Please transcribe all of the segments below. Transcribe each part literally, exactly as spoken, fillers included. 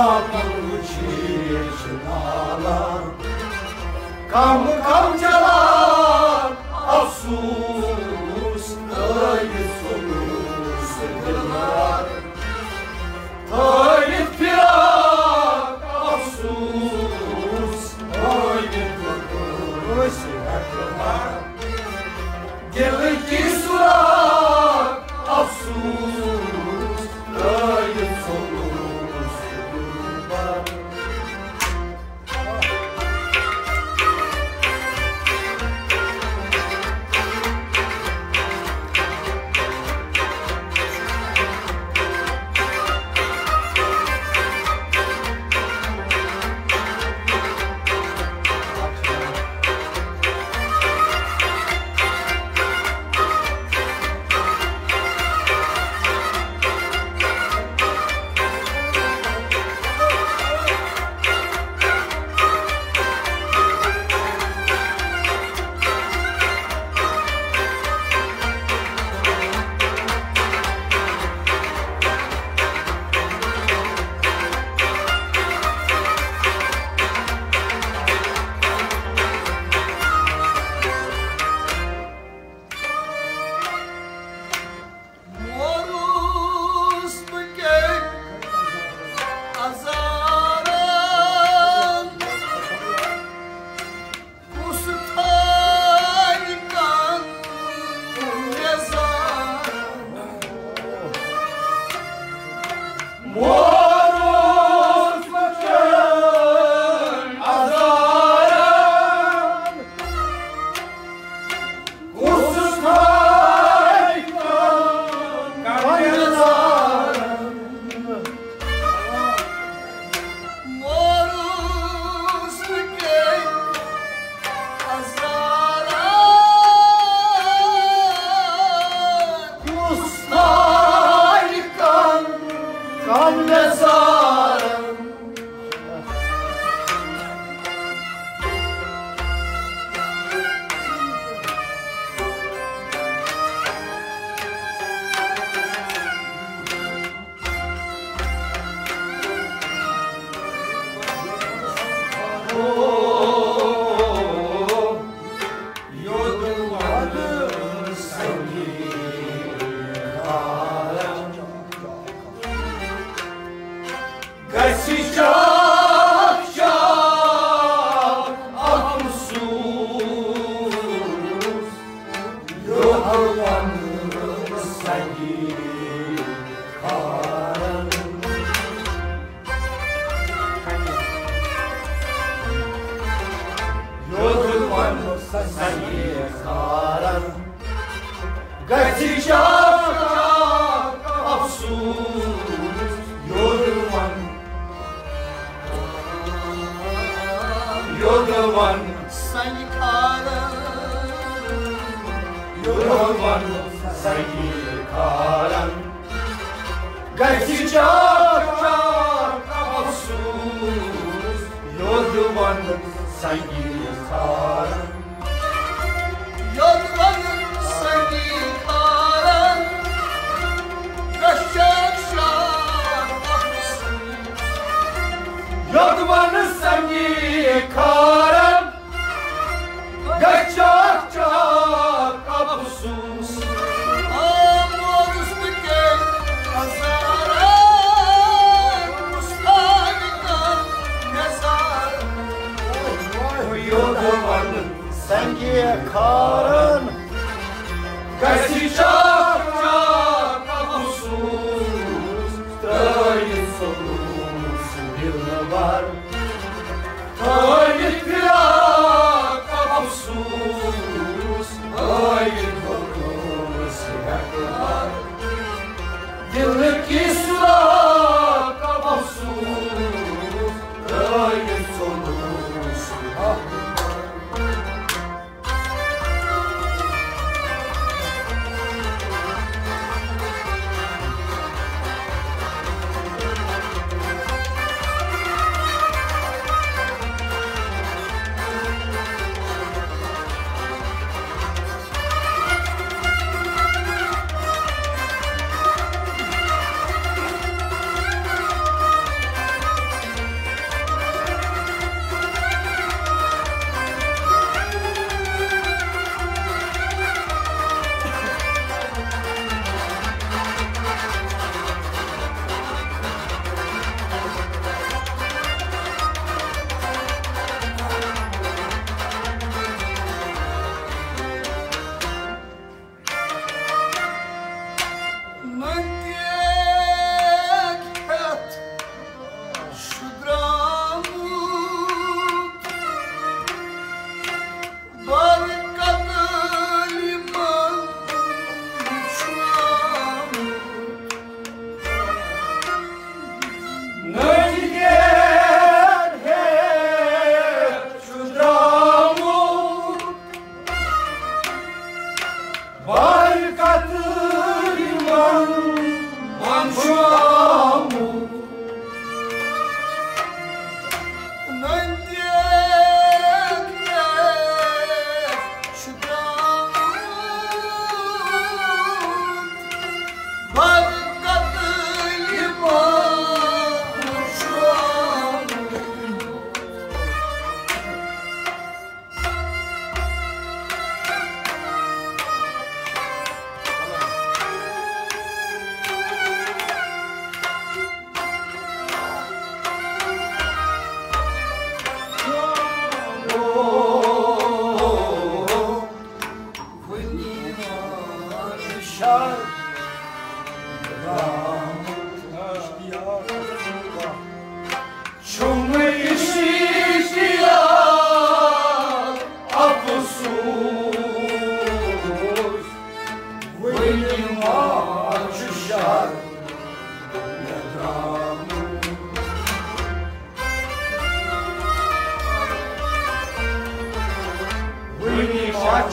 وٕچھِتھ چھِ نالان، کم کم چلان افسوس، ترٲوِتھ سلوٗس دِلدار۔ تھٲوِتھ فراق افسوس، تھٲوِتھ گۄڈٕ ٲسۍ ہٮ۪کہٕ ہا۔ دِلٕکی سُراخ افسوس، ترٲوِتھ سلوٗس دِلدار۔ مورُس بہٕ کیٛاہ عذارن، کُس تھاوِ کانٛہہ مےٚ زارن۔ مورُس بہٕ کیٛاہ عذارن، کُس تھاوِ کانٛہہ مےٚ زارن۔ مورُس بہٕ کیٛاہ عذارن، کُس تھاوِ کانٛہہ مےٚ زارن۔ گژھِ چاک چاک افسوس، یوٚد وَنہٕ سنگی کھارن۔ یوٚد وَنہٕ سنگی کھارن۔ گژھِ چاک چاک افسوس، یوٚد وَنہٕ، یوٚد وَنہٕ سنگی کھارن، یوٚد وَنہٕ سنگی کھارن۔ گژھِ چاک چاک افسوس، یوٚد وَنہٕ سنگی کھارن۔ یوٚد وَنہٕ سنگی کھارن، گژھِ چاک چاک افسوس۔ یوٚد وَنہٕ سنگی کھارن، گژھِ چاک چاک افسوس۔ آ، مورُس بہٕ کیٛاہ عذارن، کُس تھاوِ کانٛہہ مےٚ زارن۔ یوٚد وَنہٕ سنگی کھارن، گژھِ چاک چاک افسوس، ترٲوِتھ سلوٗس دِلبر۔ تھٲوِتھ فراق افسوس، تھٲوِتھ گۄڈٕ ٲسۍ ہٮ۪کہٕ ہا۔ دِلٕکی سُراخ افسوس، ترٲوِتھ سلوٗس دِلبر۔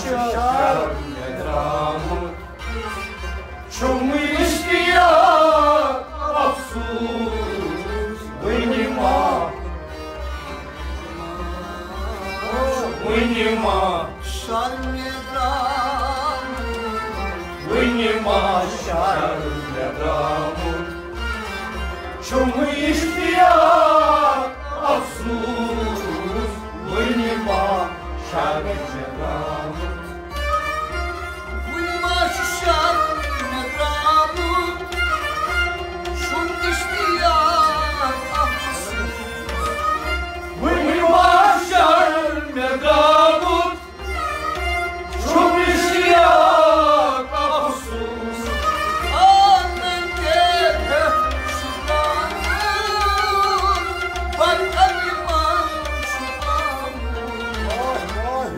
شرم مےٚ درٛامُت، چھُم اشتیاق افسوس، وٕنہِ ما، وٕنہِ ما، شرم مےٚ درٛامُت، وٕنہِ ما، شرم مےٚ درٛامُت، چھُم اشتیاق افسوس، وٕنہِ ما، شرم مےٚ درٛامُت۔ وٕنہِ ما چھُ شرم مےٚ درٛامُت، چھُم اشتیاق افسوس۔ وٕنہِ ما شرم مےٚ درٛامُت، چھُم اشتیاق افسوس۔ آنگن تہِ ہیوٚک چھُ ترٛامُت، برکت یِمن چھُ آمُت۔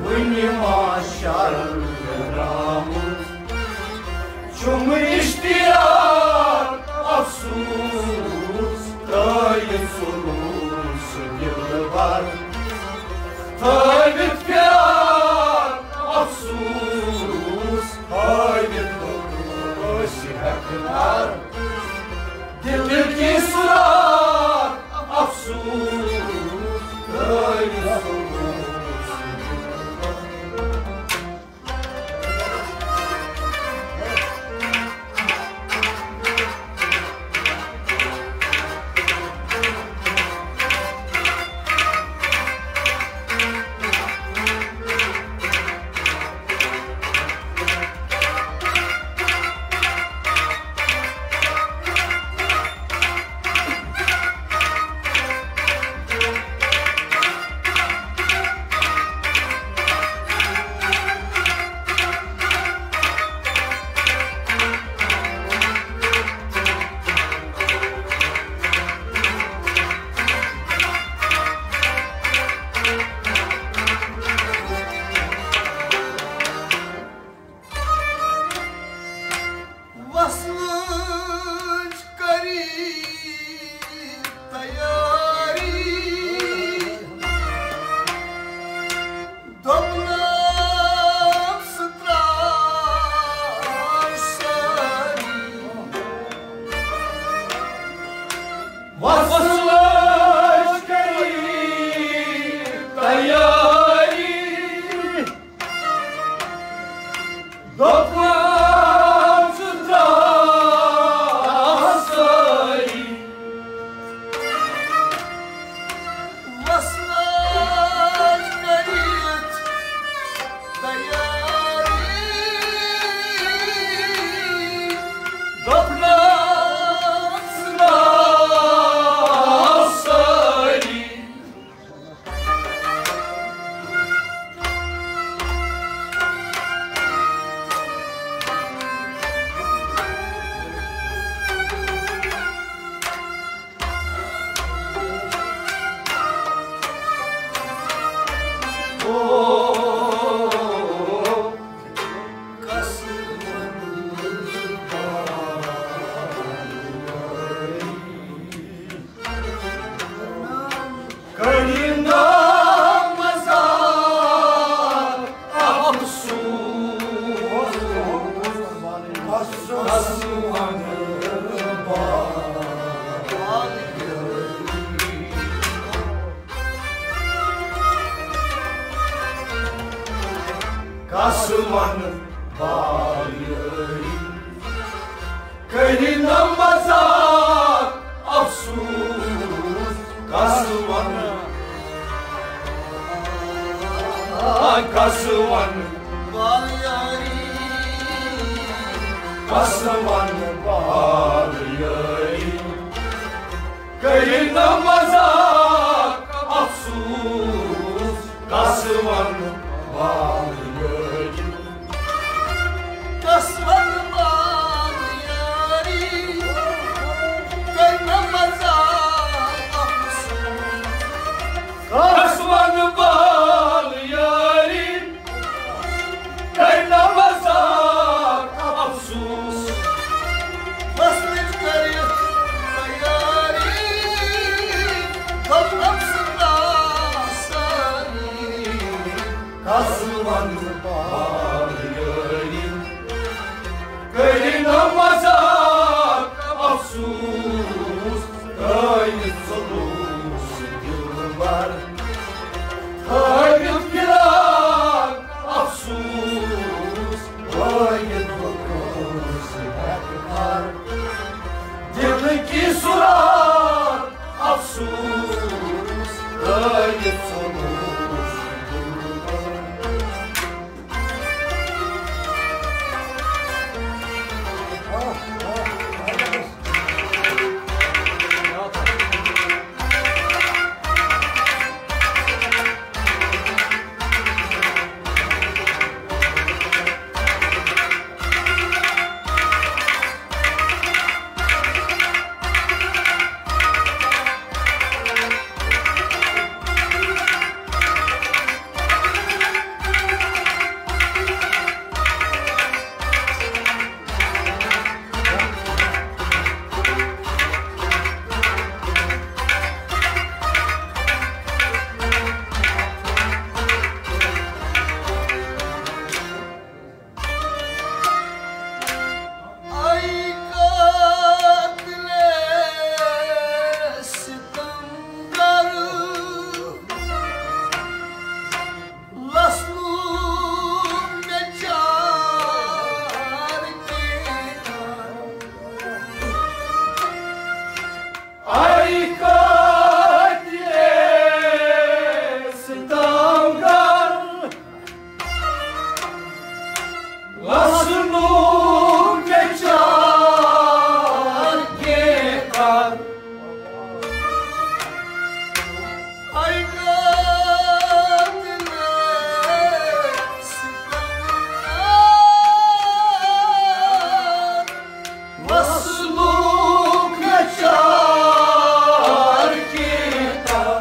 وٕنہِ ما شرم مےٚ درٛامُت، چھُم اشتیاق افسوس۔ ترٛٲوِتھ سلوٗک سُہ دِلبر، تھٲوِتھ فراق افسوس۔ ہٲوِتھ لوٚگ ٲسۍ ہٮ۪کہٕ نار، دِلٕکی سُراخ افسوس۔ ترٛٲوِتھ سلوٗک سُہ دِلبر۔ وصلٕچ کٔرِو تیٲری، دوٚپنَم سُہ ترٛاو سٲری۔ وصلٕچ کٔرِو تیٲری، دوٚپنَم سُہ ترٛاو سٲری۔ وصلٕچ کٔرِتھ تیٲری، دوٚپنَم سُہ ترٛاو سٲری۔ کٔرِنۍ نہٕ مزاق افسوس، قسمن باغ۔ قسمن باغ۔ کٔرِنۍ نہٕ مزاق افسوس، کس ونہٕ، آ، کس ونہٕ، کس ونہٕ بال یٲری۔ کٔرِنۍ نہٕ مزاق افسوس، کس ونہٕ بال یٲری۔ کس ونہٕ بال یٲری، کٔرۍ نہٕ مزاق افسوس۔ کس ونہٕ بال یٲری، کٔرۍ نہٕ مزاق افسوس۔ وصلٕچ کٔرِتھ تیٲری، بار۔ تھٲوِتھ فراق افسوس، لٲگِتھ بہٕ کٲنٛسہِ ہٮ۪کہٕ کار۔ دِلہٕ کی سُراخ افسوس، لٲگِتھ ژوٚلُس دِلبر۔ اے قاتلِ ستمگر، لژھ لوٚگ مےٚ چار کینٛہہ۔ اے قاتلِ ستمگر، لژھ لوٚگ مےٚ چار کینٛہہ۔ اے قاتلِ ستمگر، لژھ لوٚگ مےٚ چار کینٛہہ۔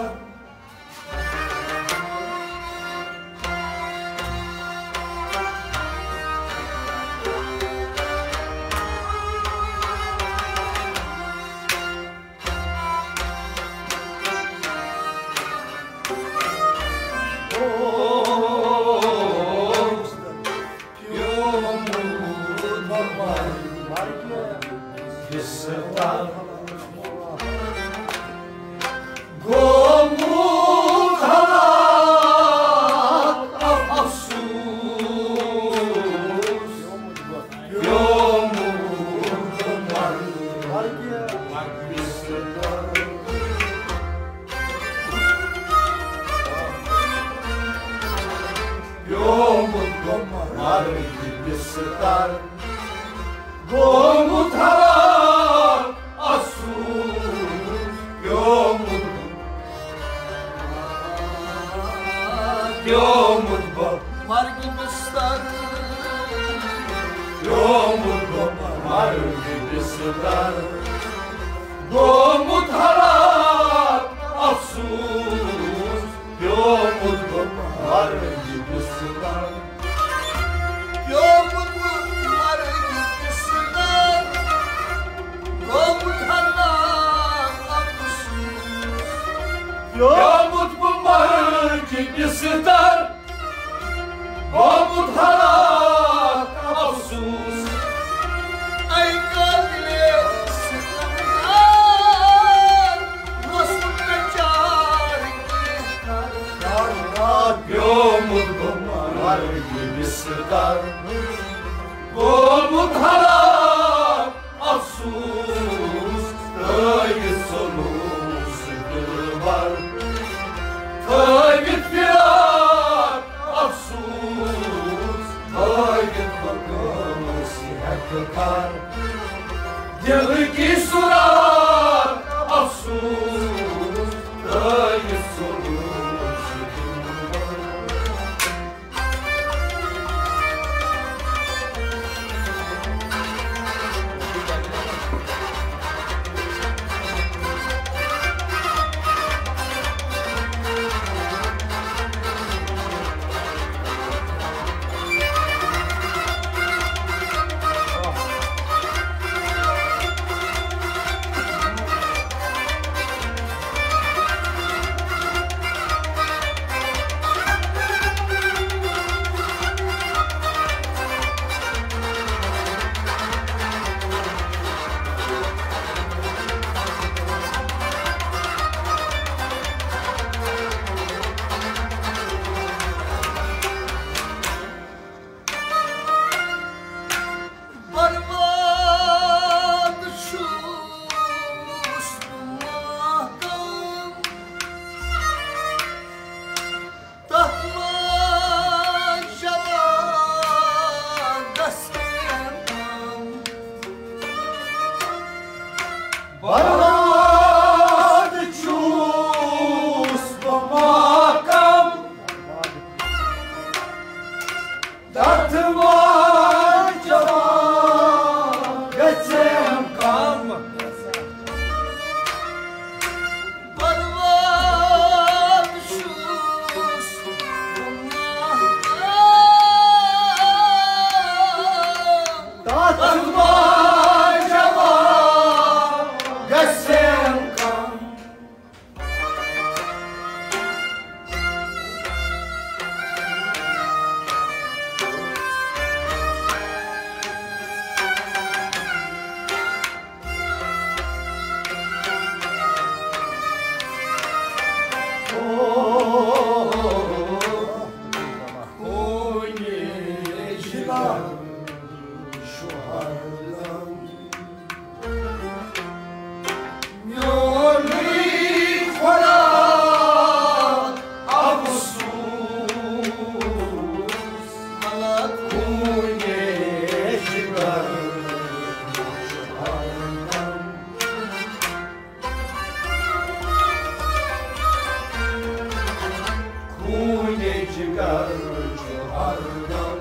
گوٚمُت ہلاک افسوس، پیومُت مرگہِ بستر۔ پیومُت گوٚو مرگہِ بستر۔ گوٚمُت ہلاک افسوس، پیومُت، پیومُت گوٚو مرگہِ بستر۔ پیومُت گوٚو مرگہِ بستر۔ گوٚمُت ہلاک افسوس، پیومُت گوٚو مرگہِ بستر۔ پیومُت گوٚو مرگہِ بستر۔ گوٚمُت ہلاک افسوس۔ پیومُت گوٚو مرگہِ بستر۔ گوٚمُت ہلاک افسوس۔ اے قاتلِ ستمگر، لژھ لوٚگ مےٚ چار کینٛہہ۔ پیومُت گوٚو مرگہِ بستر۔ گوٚمُت ہلاک افسوس، ترٲوِتھ ژوٚلُس دِلبر۔ تھٲوِتھ فراق افسوس، تھٲوِتھ بہٕ کٲنٛسہِ ہٮ۪کہٕ کار۔ دِلہٕ کی سُراخ افسوس، ترٲوِتھ ژوٚلُس دِلبر۔ خوٗنہِ جِگر چھُ ہردم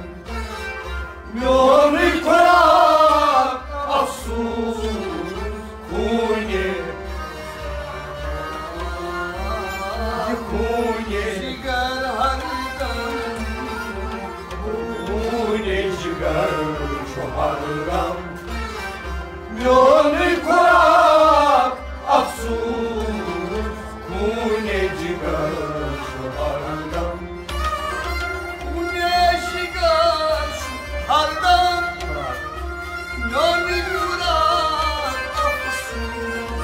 میونُے خۄدایا، افسوس خوٗنہِ، یہِ خوٗنہِ جِگر ہردم، خوٗنہِ جِگر چھُ ہردم میونُے خۄدایا، افسوس خوٗنہِ جِگر چھُ ہردم۔ خوٗنہِ جِگر چھُ ہردم میونُے خۄدایا، افسوس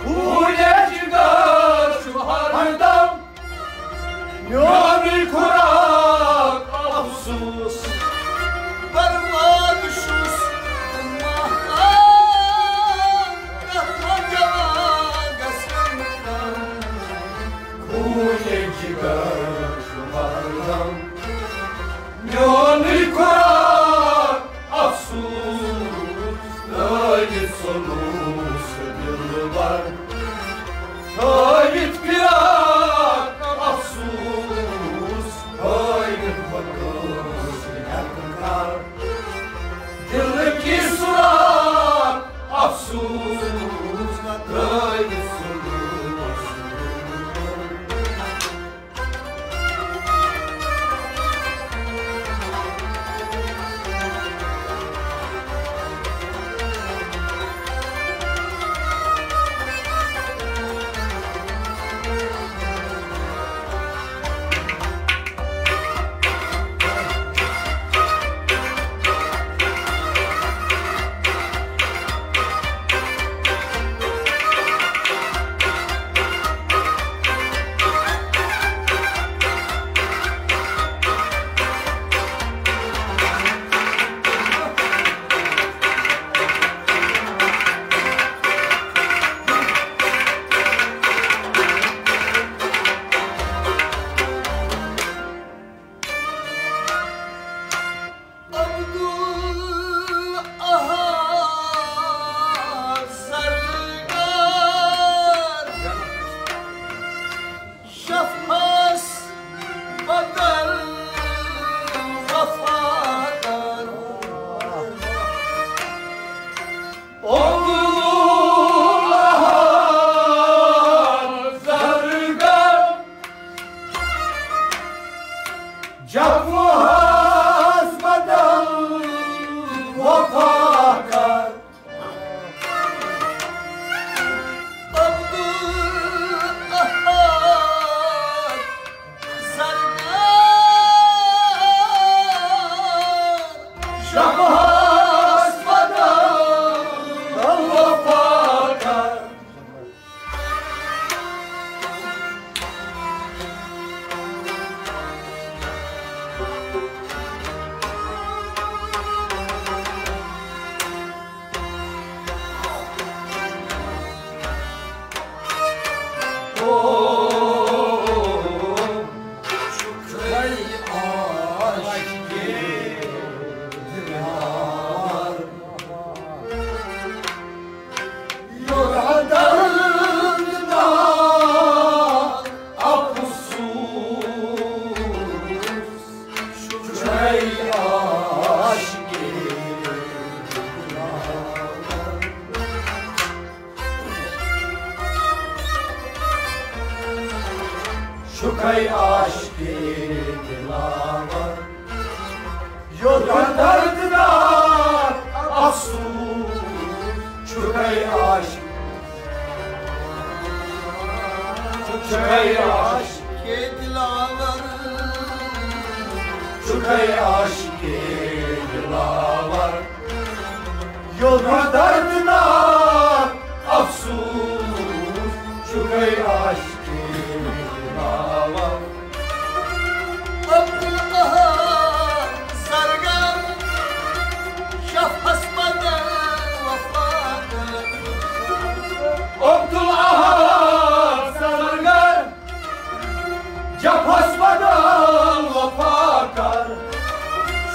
خوٗنہِ جِگر چھُ ہردم میونُے خۄدایا، افسوس۔ برباد چھُس محتاج، رحمت جوان گژھن کم۔ خوٗنہِ جِگر چھُ ہردم میونُے خۄدایا، افسوس۔ ترٲوِتھ سُہ لوٗس دِلبر، تھٲوِتھ فراق افسوس، تھٲوِتھ بہٕ کٲنٛسہِ ہٮ۪تھ کر۔ دِلہٕ کی سُراخ افسوس، ترٲوِتھ سُہ لوٗس دِلبر۔ عبدالاحد زرگر، شفس بدل وفادار۔ عبدالاحد زرگر، جفاہس بدل وفا کر۔ عبدالاحد زرگر، جفاہس بدل وفا کر۔ چھُکھے عاشقے دلاور، یوتاہ دردناک افسوس۔ چھُکھے عاشق، چھُکھے عاشقے دلاور، چھُکھے عاشقے دلاور۔ یوتاہ دردناک افسوس، چھُکھے عاشقے دلاور۔ عبدالاحد زرگر، شفس بدل وفا کر۔ عبدالاحد زرگر، جفاہس بدل وفا کر۔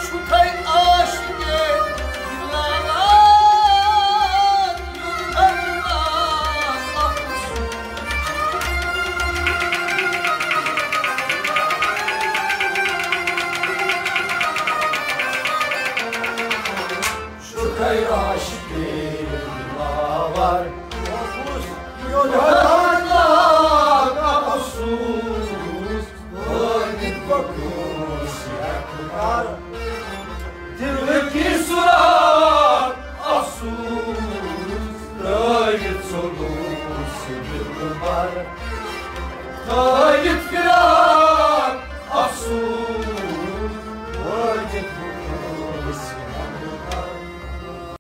چھُکھے عاشقے دلاور، یوتاہ دردناک افسوس۔ آیت